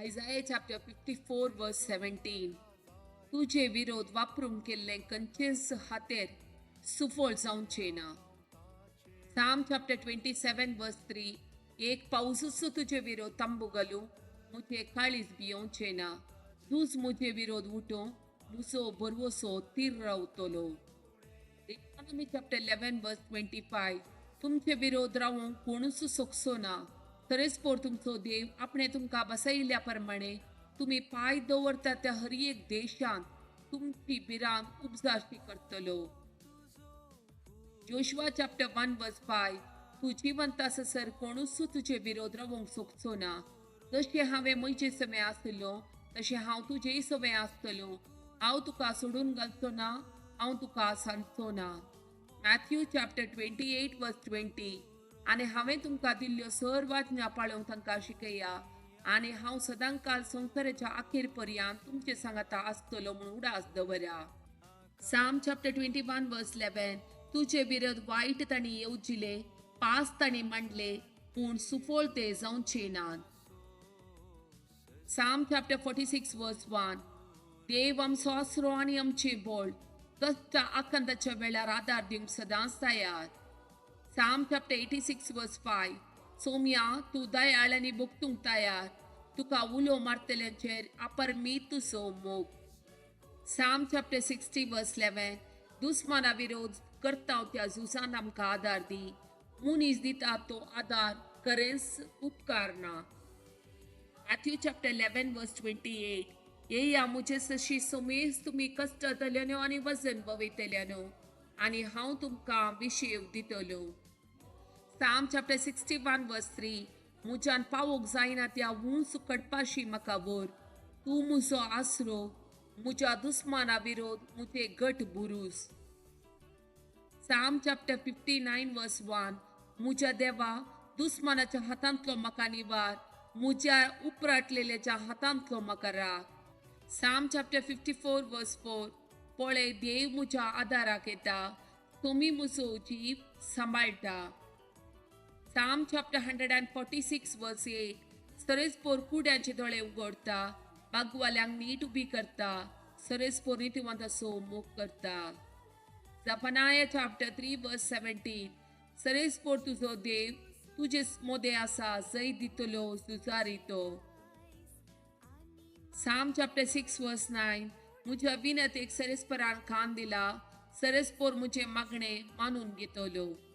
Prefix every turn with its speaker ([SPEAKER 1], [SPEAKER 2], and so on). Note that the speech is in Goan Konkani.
[SPEAKER 1] Isaiah chapter 54 verse 17, तुजे विरोध वापरूंक केल्लें खंयचेच हातेर सुफळ जावचें ना. Psalm chapter 27 verse 3, एक पावसूच तुजे विरोध तंबू घालूं मुझे काळीज भियोवचें ना. तूंच मुझे विरोध उठो मुजो बरवसो तीर रावतलो. Deuteronomy chapter 11 verse 25, तुमचे विरोध रावूंक कोणूच सोगसो ना. तरेच पोर तुमचो देव आपणे तुमकां बसयिल्ल्या प्रमाणे तुमी पांय दवरता त्या हर एक देशांत तुमची भिरांत उपजाशी करतलो. Joshua chapter 1 verse 5, तूं जिवंत आसासर कोणूच तुजे विरोध रावंक सोगचो ना. जशें हांवें म्हजे समें आसलो तशें हांव तुजेय सवें आसतलो. हांव तुका सोडून घालचो ना, हांव तुका सांगचो ना. Matthew chapter 28 verse 20, आनी हांवें तुमकां दिल्ल्यो सर्व आज्ञा पाळोवंक तांकां शिकया आनी हांव सदांकाल संवसाराच्या अखेर पर्यंत तुमचे सांगाता आसतलो म्हूण उडास दवरा. Psalm chapter 21 verse 11, तुजे विरोध वायट तांणी येवजिले, पास तांणी मांडले, पूण सुफळ ते जावचे नात. Psalm chapter 46 verse 1, देव आमचो आसरो आनी आमचें बळ, कश्ट आकांताच्या वेळार आदार दिवंक सदांच तयार. Psalm chapter 86 verse 5, Somya तूं दयाळ आनी भोगतूंक तयार, तुका उलो मारतल्यांचेर अपरमीत तुजो मोग. Psalm chapter 60 verse 11, दुस्माना विरोध करता त्या झुजान आमकां आदार दी, मनीस दिता तो आदार खरेंच उपकारना. Matthew chapter 11 verse 28, येया मुझे सशी सुमेस तुमी कश्टतल्यानो आनी वजन बवयतल्यानो आनी हांव तुमकां विशेव दितलो. Psalm chapter 61 verse 3, मुज्यान पावोक जायना त्या उंच कडपाशी म्हाका व्हर, तूं म्हजो आसरो, म्हज्या दुस्माना विरोध मुझे गट बुरूस. Psalm chapter 59 verse 1, मुज्या देवा दुस्मानाच्या हातांतलो म्हाका निवार, मुज्या उपराटलेल्याच्या हातांतलो म्हाका राख. Psalm chapter 54 verse 4, पळय देव मुज्या आदाराक येता, तुमी म्हजो जीव सांबाळटा. Psalm chapter 146 verse 8, सरेस पोर कुड्यांचे दोळे उगडता, बागवाल्यांक नीट उबी करता, सरेस पोर नितीवंताचो मोग करता. Zephaniah chapter 3 verse 17, सरेस पोर तुजो देव तुजे मोदे आसा, जय दितलो झुजारी तो. Psalm chapter 6 verse 9, मुझ्या विनंतेक सरेसपरान कान दिला, सरेसपोर मुझे मागणे मानून घेतलो.